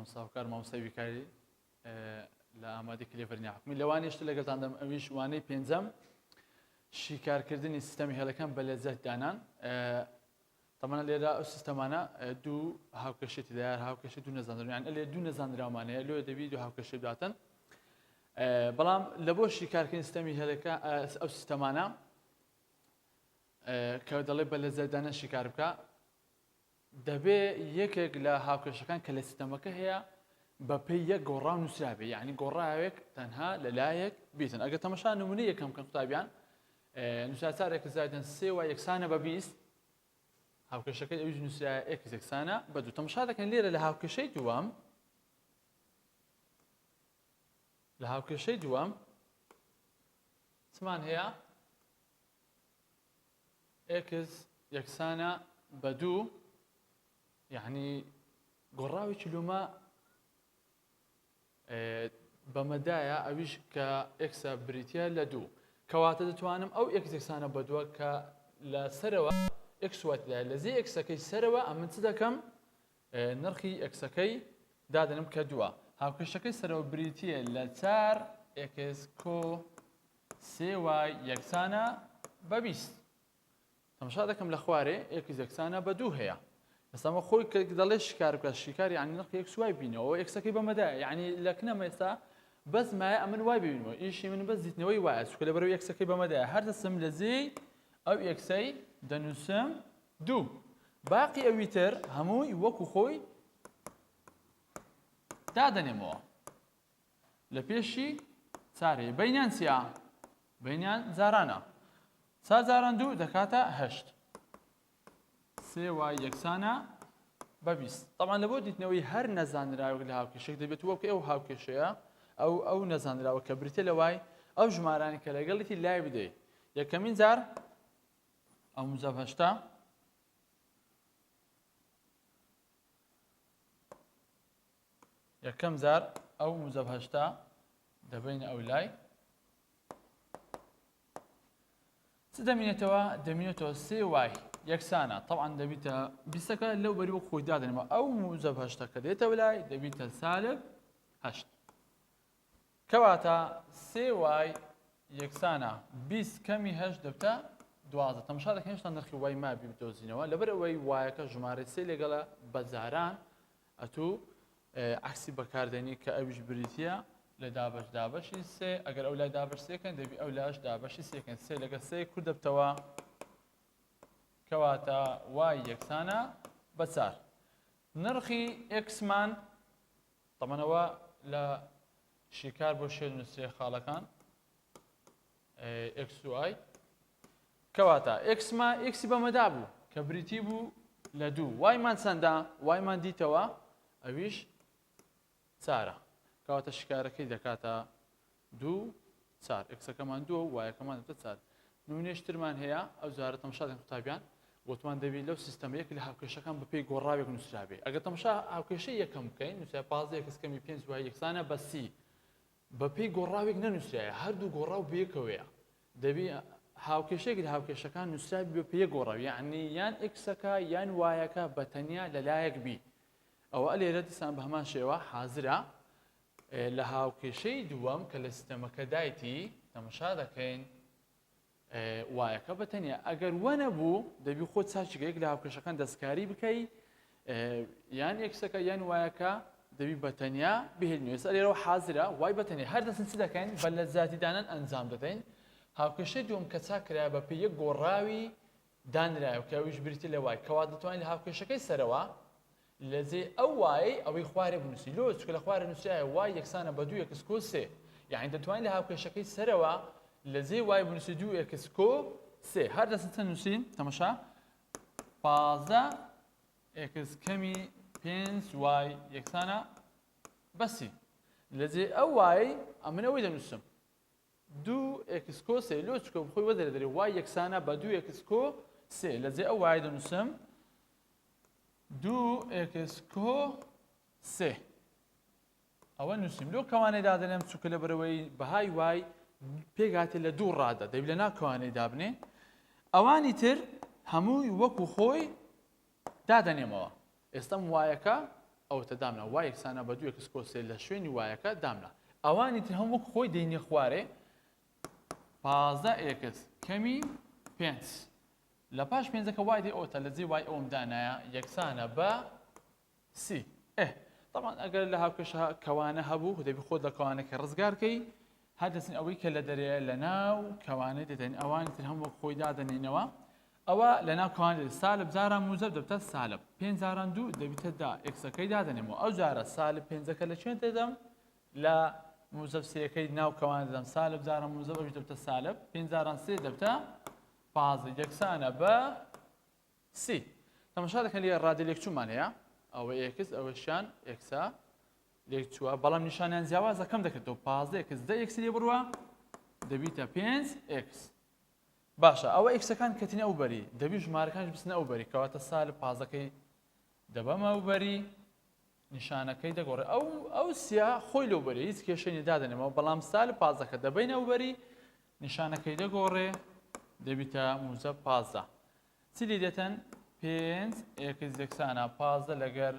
مامۆستا هۆکار مامۆستای بیرکاری لە ئامادەی کلێڤەر ناحکومی لە وانەیەشتر لەگەڵتان دەم ئەویش وانەی پێنجەم شیکارکردنی سیستەمی هێڵەکان بە لەزەت دانان تەمەە لێرە ئەو سیستەمانە دوو هاوکێشەی تێدایە هاوکێشە دوو نەزانراو یان لێ دوو نەزانراومان هەیە لۆ دەبی دوو هاوکێشەی بداتن بەڵام لە بۆ شیکارکردنی سیستەمی هێڵەکە ئەو سیستەمانە کە دەڵێ بە لەزەردانە شیکار بکە دەبێ یەکێک لە هاوکێشەکان کە لە سیستەمەکە هەیە بە پێی یەک گۆڕاو نووسرابێ یعنی گۆڕاوێک تەنها لە لایەک بیتن ئەگەر تەمەشا نمونە یەکەم کەن قوتابیان نووسرا چارێک زایدن سێ y یەکسانە بە 20 هاوکێشەکەی ئەویش نووسرا x یەکسانە بە دوو تەمەشا دەکەن لێرە لە هاوکێشەی دووەم لە هاوکێشەی دووەم چمان هەیە x یەکسانە بە دوو یعنی گۆڕاوێکی لۆمە بەمەدایە ئەویش کە x ە بریتە لە دوو کەواتە دەتوانم ئەو x یەکسانە بە دووە کە لە سەرەوە x y تدایە لە جێی x ەکەی سەرەوە ئەمن چ دەکەم نرخی x ەکەی دادەنم کە دووە هاوکێشەکەی سەرەوە بریتە لە چار x کۆ سێ y یەکسانە بە 20 تەماشا دەکەم لە خوارێ x یەکسانە بە دوو هەیە ئێستا خۆی کە دەڵێ شیکار بکە شیکار یعنی نرخی x y بینەوە x ەکەی بەمەدا یعنی لە کنەمە ئێستا بەس مایە ئەمن y ببینەوە ئیشی من بەس دیتنەوەی y ە چونکە لەبەرەوەی x ەکەی بەمەدایە هەر دەستم لە جێی ئەو x ەی دەنووسم دوو باقی ئەوی تر هەمووی وەکو خۆی دادەنێمەوە لە پێشی چارەیە بەینیان چیە؟ بەینیان جارانە چار جاران دوو دەکاتە هەشت سێ y یەکسانە بە 20 طبعا لە بۆ دیتنەوەی هەر نەزانراوێک لە هاوکێشێک دەبێت وەک ئەو هاوکێشەیە ئەو ئەو نەزانراوە کە بریتە لە y ئەو ژمارانی کە لەگەڵیتی لای بدەیت یەکەمین جار ئەو موجب هەشتا یەکەم جار ئەو موجب هەشتا دەبەینە ئەو لای چ دەمینێتەوە دەمینێتەوە سێ y یەکسانە طبعا دەبیتە بیستەکە لەو بەری وەک خۆی دادەنەوە ئەو موجب هەشتەکە دێتەوە لای دەبیتە سالب هەشت کەواتە سێ y یەکسانە 20 کەمی هەشت دەبتە 12 تەماشا دەکەین هێشتا نرخی y مابی بدۆزینەوە لەبەر ئەوەی y ەکە ژمارەی سێ لەگەڵە بە جاران ئەتوو عەکسی بەکاردێنی کە ئەویش بریتییە لە دابەش دابەشی سێ ئەگەر ئەو لای دابەش سێکەن دەبی ئەو لاش دابەشی سێکەن سێ لەگە سێ کورت دەبتەوە کەواتە y یەکسانە بە چار نرخی x مان تەمەنەوە لە شیکار بۆ شێ نووسێ خاڵەکان x و y کەواتە x ما x ی بەمەدا بوو کە بریتی بوو لە دوو y مان چەندە y مان دیتەوە ئەویش چارە کەواتە شکارەکەی دەکاتە دوو چار x ەکەمان دووە و y ەکەمان دەبێتە چار نمونێشترمان هەیە ئەو جارە تەماشا دەکەن قوتابیان گوتمان دەبی لەو سیستەمە یەک لە هاوکێشەکان بەپێی گۆڕاوێک نووسرابێ ئەگەر تەماشا هاوکێشەی یەکەم بکەین نووسرا 15 x کەمی پێنج y یەکسانە بە سی بەپێی گۆڕاوێک نەنووسرایە، هەردوو گۆڕاو بەیەکەوەیە، دەبی هاوکێشەیەک لە هاوکێشەکان نووسرابی بە پێی گۆڕاو، یەعنی یان x ەکە یان y ەکە بە تەنیا لە لایەک بی. ئەوە لێرە دیسان بە هەمان شێوە حازرە لە هاوکێشەی دووەم کە لە سیستەمەکەدایتی تەمەشا دەکەین y ەکە بە تەنیا ئەگەر وە نەبوو دەبی خۆت چاکیکە یەک لە هاوکێشەکان دەستکاری بکەی یان x ەکە یان y ەکە دەبی بە تەنیا بهێنی ئێستا لێرەوە حازرە y بە تەنیا هەر دەستن چ دەکەین بە لە زیاتی دانان ئەنجام دەدەین هاوکێشەی دووەم کە چاک کرایە بە پێی یەک گۆڕاوی دانرایە کە ئەویش بریتی لە y کەوا دەتوانین لە هاوکێشەکەی سەرەوە لە جێی ئەو y ەی ئەوەی خوارێ بنووسی لۆ چونکە لە خوارێ نووسرایە y یەکسانە بە دوو x کۆ سێ یعنی دەتوانین لە هاوکێشەکەی سەرەوە لە جێی y بنووسی دوو x کۆ سێ هەر دەستن چەند نووسین تەمەشا 15 x کەمی پێنج y یەکسانە بە سی لە جێی ئەو y ەی ئەمن ئەوەی دەنووسم دوو x کۆ سێ لۆ چکە خۆی وەدەرە دەرێ y یەکسانە بە دوو x کۆ سێ لە جێ ئەو y دەنووسم دوو x کۆ سێ ئەوە نووسیم لۆ کەوانەی دادەنێم چونکە لە بەرەوەی بەهای y پێکهاتێ لە دوو ڕادە دەبی لە ناو کەوانەی دابنێ ئەوانی تر هەمووی وەکو خۆی دادەنێمەوە ئێستم y ەکە. ئەوەتە دامنا y یەکسانە بە دوو x کۆ سێ لە شوێنی y ەکە دامنا. ئەوانی تر هەم وەک خۆی دێینە خوارێ 15 x کەمی پێنج لە پاش پێنجەکە y دێ ئەوەتە لە جێی y ئەوم دانایە یەکسانە بە سی. ئێ تەبعەن ئەگەر لە هاوکێشە کەوانە هەبوو دەبی خۆت لە کەوانەکە ڕزگار کەی هەر دەچین ئەوەی کە لە دەرەیە لە ناو کەوانەی دەدەین ئەوانی تر هەم وەک خۆی دادەنێینەوە ئەوە لە ناو کەوانە دەدەین سالب جاران موجەب دەبتە سالب پێنج جاران دوو دەبیتە دە x ەکەی دادەنێمەوە ئەو جارە سالب پێنجەکە لە کوێ دەدەم لە موجەب سێەکەی ناو کەوانە دەدەم سالب جاران موجەب ئەویش دەبتە سالب پێنج جاران سێ دەبتە 15 یەکسانە بە سی. تەماشا دەکەن لێرە ڕادە لێکچوومان هەیە ئەوە x ئەوەشیان x ە لێکچووە بەڵام نیشانیان جیاوازە کەم دەکرێتەوە 15 x دە x لێ بڕوە دەبیتە 5 x باشە ئەوە x ەکان کەتینە ئەو بەری دەبی ژمارەکانش بچنە ئەو بەری کەواتە سالب پازەکەی دەبەمە ئەو بەری نیشانەکەی دەگۆڕێ ئەو ئەو سیا خۆی لەو بەری هیچ کێشەی نیە دادەنێمەوە بەڵام سالب پازەکە دەبەین ئەو بەری نیشانەکەی دەگۆڕێ دەبیتە موجەب 15 چی لێ دێتن پێنج x یەکسانە 15 لەگەر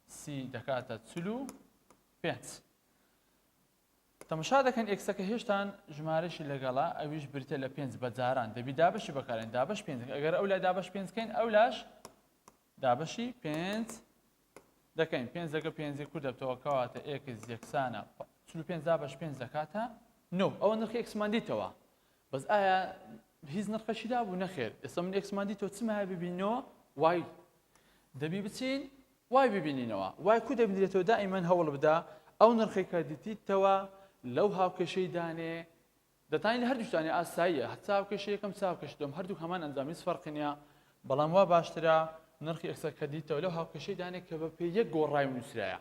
سی دەکاتە 45 تەمەشا دەکەن x ەکە هێشتان ژمارەشی لەگەڵە ئەویش بریتە لە پێنج بە جاران دەبی دابەشی بەکارێن دابەش پێنج ئەگەر ئەو لای دابەش پێنج کەین ئەو لاش دابەشی پێنج دەکەین پێنج لەگە پێنجی کورت دەبتەوە کەواتە x یەکسانە 45 دابەش پێنج دەکاتە نۆ ئەوە نرخی x مان دیتەوە بەس ئایا هیچ نرخەشی دابوو نەخێر ئێستا من x مان دیتەوە چمایە ببینەوە y دەبی بچین y ببینینەوە y کو دەبینرێتەوە دائیمەن هەوڵ بدە ئەو نرخێک کە دیتیتەوە لەو هاوکێشەی دانێ دەتانی لە هەردووکتانی ئاساییە هەر چاوکێشە یەکەم چاوکێشە دووەم هەردووک هەمان ئەنجام هیچ فەرقی نییە بەڵام وا باشترە نرخی x ە کە دیتەوە لەو هاوکێشەی دانێ کە بە پێی یەک گۆڕاوی نووسرایە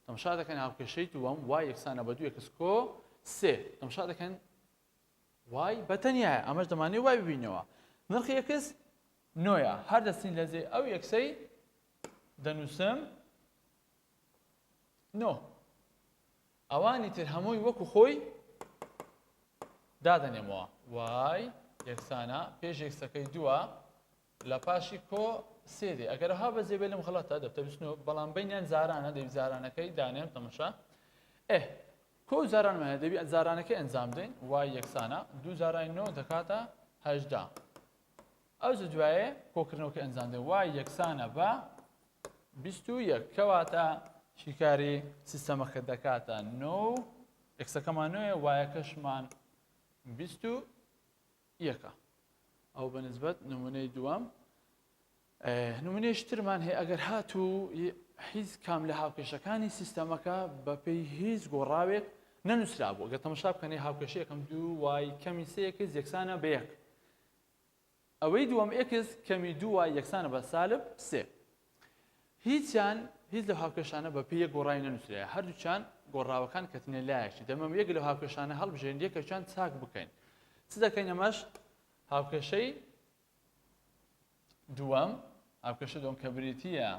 تەماشا دەکەن هاوکێشەی دووەم y یەکسانە بە دوو x کۆ سێ تەماشا دەکەن y بە تەنیایە ئەمەش دەمانێ y ببینەوە نرخی x نۆیە هەر دەستین لە جێ ئەو x ەی دەنووسم نۆ ئەوانی تر هەمووی وەکو خۆی دادەنێمەوە y یەکسانە پێش x ەکەی دووە لە پاشی کۆ سێ دێ ئەگەر ها بەجێ بێ لەم غڵەتە دەبتە بچنەوە بەڵام بینیان جارانە دەبی جارانەکەی دانێم تەمەشا ئێ کۆ جارانمان هەیە دەبی جارانەکەی ئەنجام بدەین y یەکسانە دوو جارای نۆ دەکاتە هەژدا ئەو دوایێ کۆکردنەوەکە ئەنجام دێ y یەکسانە بە 21 کەواتە شیکاری سیستەمەکە دەکاتە نۆ x ەکەمان نۆیە y ەکەشمان 21 ە ئەو بە نسبەت نمونەی دووەم نمونەیش ترمان هەیە ئەگەر هاتوو هیچ کام لە هاوکێشەکانی سیستەمەکە بەپێی هیچ گۆڕاوێک نەنووسرا بوو گەر تەمەشا بکەنەی هاوکێشە یەکەم دوو y کەمی سێ x یەکسانە بە یەک ئەوەی دووەم x کەمی دوو y یەکسانە بە سالب سێ. هیچیان هیچ لەو هاوکێشانە بە پێی یەک گۆڕاوی نەنووسرایە هەردووکیان گۆڕاوەکان کەتنە لایەکی دەمەم یەک لەو هاوکێشانە هەڵبژێن یەکێکیان چاک بکەین چ دەکەین ئەمەش هاوکێشەی دووەم هاوکێشە دووەم کە بریتییە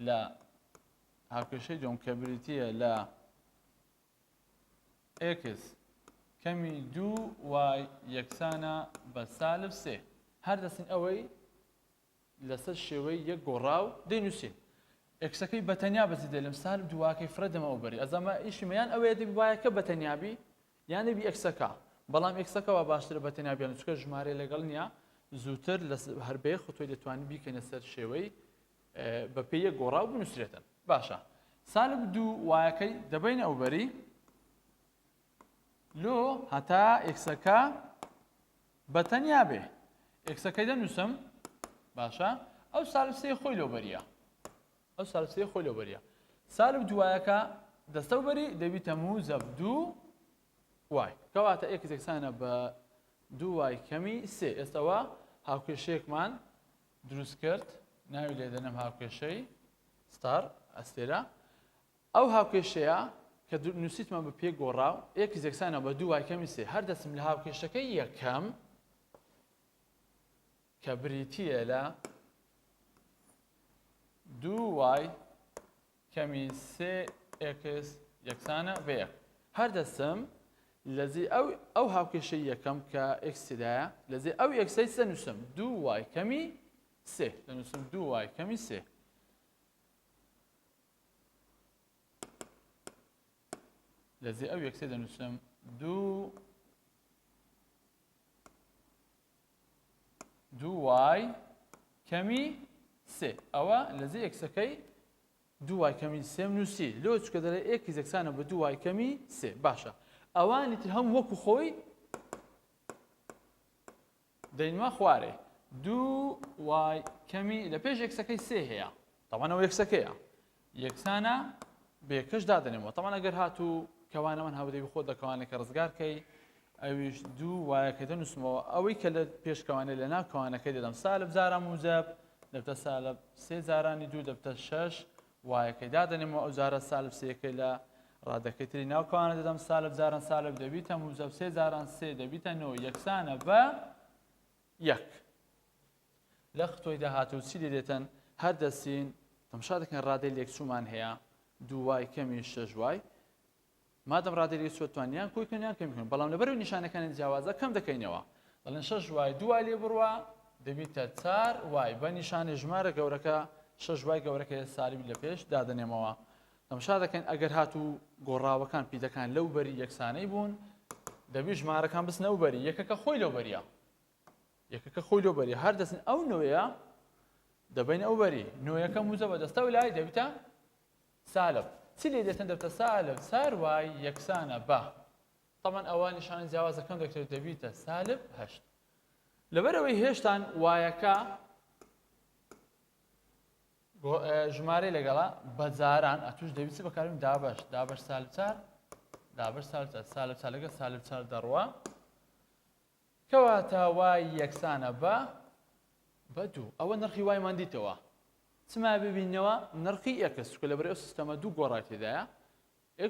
لە هاوکێشەی دووەم کە بریتییە لە x کەمی دوو y یەکسانە بە سالب سێ. هەر دەستین ئەوەی لەسەر شێوەی یەک گۆڕاو دەینووسین. x ەکەی بە تەنیا بەجێ دێلم سالب دوواکەی فرە دەمە ئەو بەری. ئەزەمە ئیشی مە یان ئەوەیە دەبی y ەکە بە تەنیا بی یان دەبی x ەکە. بەڵام x ەکە وا باشترە بە تەنیا بیان چونکە ژمارەی لەگەڵ نییە زووتر لە هەر بە یەک خۆی دەتوانین بیکەینە سەر شێوەی بە پێی یەک گۆڕاو بنووسرێتن. باشە سالب دوو y ەکەی دەبەینە ئەوبەری لۆ هەتا x ەکە بە تەنیا بێ x ەکەی دەنووسم باشە ئەو سالب سێ خۆی لۆ بەریە ئەو سالب سێ خۆی لۆ بەریە سالب دوو y ەکە دەستە و بەری دەبیتە موجەب دوو y کەواتە x یەکسانە بە دوو y کەمی سێ ئێستەوە هاوکێشەیەکمان دروست کرد ناوی لێ دەنێم هاوکێشەی star ئەستێرە ئەو هاوکێشەیە کە نووسیتمان بە پێ گۆڕاو x یەکسانە بە دوو y کەمی سێ هەر دەچم لە هاوکێشەکەی یەکەم کە بریتییە لە دوو y کەمی سێ x یەکسانە بە یەک. هەر دەچم لە جێی ئەو ئەو هاوکێشەی یەکەم کە x تێدایە لە جێی ئەو x ەی دەنووسم دوو y کەمی سێ دەنووسم دوو y کەمی سێ. لە جێ ئەو x ە دەنووسم دوو دوو y کەمی سێ ئەوە لە جێ x ەکەی دوو y کەمی سێم نووسی لۆ چکە دەڵێ x یەکسانە بە دوو y کەمی سێ باشە ئەوانی تر هەم وەکو خۆی دەینمە خوارێ دوو y کەمی لە پێش x ەکەی سێ هەیە تەوان ئەوە x ەکەیە یەکسانە بێکەش دادەنێمەوە تەمان ئەگەر هاتوو کەوانەمان هاودەوی خۆت لە کەوانەکە ڕزگار کەی ئەویش دوو y ەکەی دەنووسمەوە ئەوەی کە لە پێش کەوانەی لە ناو کەوانەکەی دەدەم سالب جاران موجب دەبتە سالب سێ جارانی دوو دەبتە شەش y ەکەی دادەنێمەوە ئەو جارە سالب سێەکەی لە ڕادەکەی تری ناو کەوانە دەدەم سالب جاران سالب دەبیتە موجب سێ جاران سێ دەبیتە نۆ یەکسانە بە یەک لە ختۆی داهاتوو چی لێ دێتن هەر دەسین تەمشا دەکەن ڕادەی لێکچوومان هەیە دوو y کەمی شەش y مادەم ڕادەی لێکچووە توان یان کۆی کەن یان کەمی کەن بەڵام لەبەرەوەی نیشانەکانی جیاوازە کەم دەکەینەوە دەڵێن شەش y دوو y لێ بڕوا دەبیتە چار y بە نیشانەی ژمارە گەورەکە شەش y گەورەکە سالبی لە پێش دادەنێمەوە تەمشا دەکەین ئەگەر هاتوو گۆڕاوەکان پیتەکان لەو بەری یەکسانەی بوون دەبی ژمارەکان بچنە ئەو بەری یەکەکە خۆی لەو بەریە یەکەکە خۆی لەو بەری هەر دەچن ئەو نۆیە دەبین ئەو بەری نۆیەکە موزە بە دەستە و لای دەبیتە سالب چی لێ دێتن دەبتە سالب چار y یەکسانە بە تەمان ئەوە نیشانە جیاوازەکەم دەکرێت دەبیتە سالب هەشت لەبەرەوەی هێشتان y ەکە ژمارەی لەگەڵا بە جاران ئەتوش دەبی چ بەکارم دابش دابش سالب چار دابش سالب چار سالب چار لەگەڵ سالب چار دەڕوا کەواتە y یەکسانە بە بە دوو ئەوە نرخی y مان دیتەوە چما ببینەوە نرخی x چکە لەبەر ئەو سیستەمە دوو گۆڕای تێدایە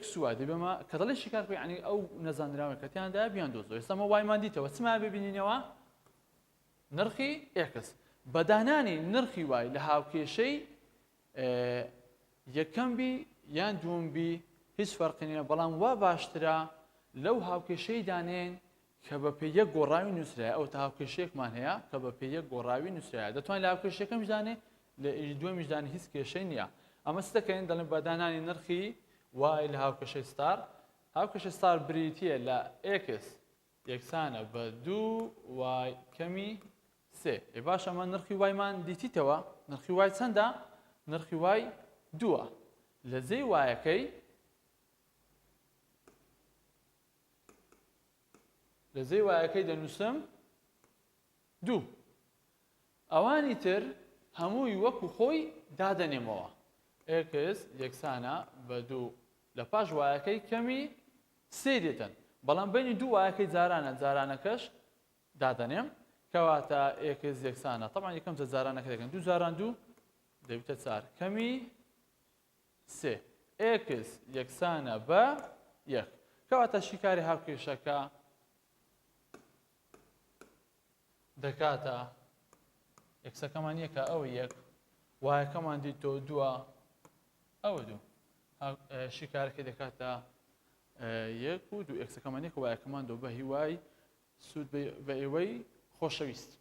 x y دەبێمە کە دەڵێ شیکار بکە یعنی ئەو نەزانراوە کە تیاندا بیان دۆزەوە ئێستا مە y مان دیتەوە چما ببینینەوە نرخی x بە دانانی نرخی y لە هاوکێشەی یەکەم بی یان دووەم بی هیچ فەرقی نییە بەڵام وا باشترە لەو هاوکێشەی دانێن کە بە پێی یەک گۆڕاوی نووسرایە ئەو تا هاوکێشەیەکمان هەیە کە بە پێی یەک گۆڕاوی نووسرایە دەتوانین لە هاوکێشەکەمیش دانێ لە دووەمیش دانێ هیچ کێشەی نییە ئەمە چ دەکەین دەڵێن بە دانانی نرخی y لە هاوکێشەی ستار هاوکێشەی ستار بریتییە لە x یەکسانە بە دوو y کەمی سێ. ئێ باش ئەمە نرخی y مان دیتیتەوە نرخی y چەندە؟ نرخی y دووە لە جێی y ەکەی لە جێی y ەکەی دەنووسم دوو ئەوانی تر هەمووی وەکو خۆی دادەنێمەوە x یەکسانە بە دوو لە پاش y ەکەی کەمی سێ دێتن بەڵام بینی دوو y ەکەی جارانە جارانەکەش دادەنێم کەواتە x یەکسانە طبعا یەکەم جە جارانەکە دەکەن دوو جاران دوو دەبیتە چار کەمی سێ x یەکسانە بە یەک کەواتە شیکاری هاوکێشەکە دەکاتە x ەکەمان یەکە ئەوە یەک y ەکەمان دیتۆ دووە ئەوە دوو شیکارەکەی دەکاتە یەک و دوو x ەکەمان یەک y ەکەمان دوو بە هیوای سوود بە ئێوەی خۆشەویست.